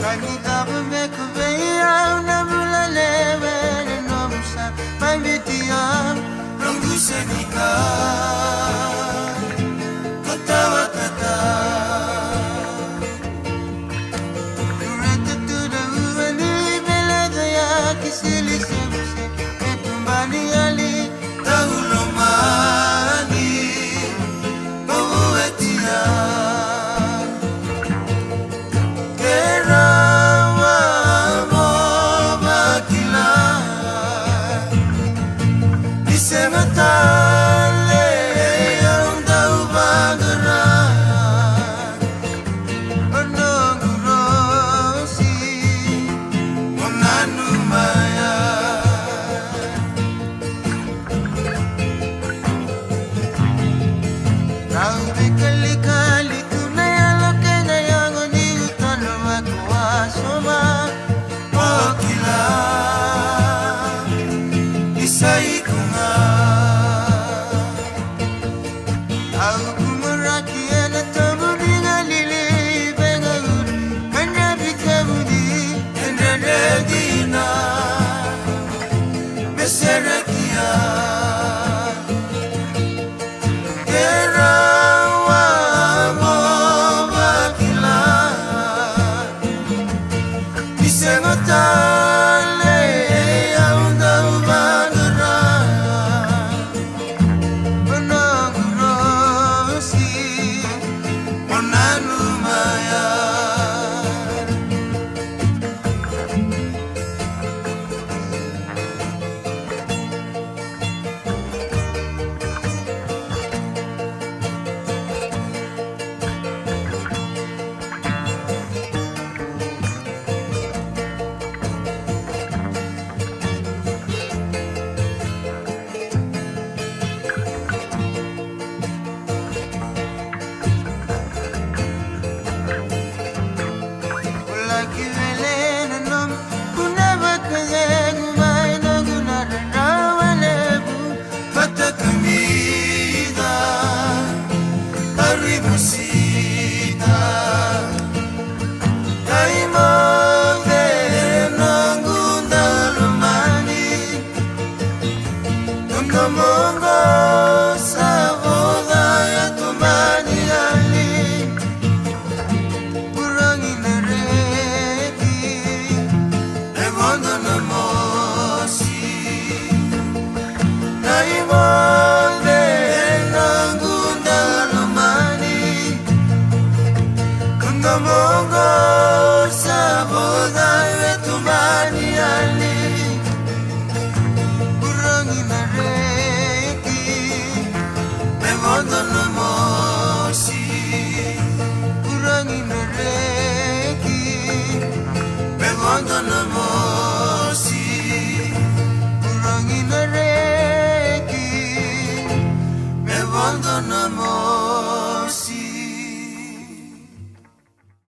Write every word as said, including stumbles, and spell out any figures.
Ka ni cava beka vei au na bula levu ena nomu sa mai Viti au, noqu senika, ko tawatata. Reta tu na ua ni beleca ya ki sili se muse, e tuba ni ali, tau lomani, ko vuetia. Ke rawa mo vakila, ni sega tale au dau vaqara. O noqu rosi, mo nanuma ya. Kau veikalikali tu na yalo kei na yago ni utana vakawaso ma o kila ni sa iko ga. Au kumuraki ena tobu ni galili veigauna, ka dredre kemuni e dredre dina me serekia. Ke rawa mo vakila, ni sega tale au dau vaqara. O noqu rosi, mo nanuma ya. Laki vele na nomu, kuna vakacegu mai noqu na rarawa levu. Vata kamica, ari musita. Kai moce noqu daulomani. Noqu moqo sa voca ya tumani ali. Urogi na reki, e vodo na mosi. Na imoce noqu daulomani. Noqu moqo sa voca ya tumani ali. Urogi na reki, me vodo na mosi. Urogi na reki, me vodo na mosi.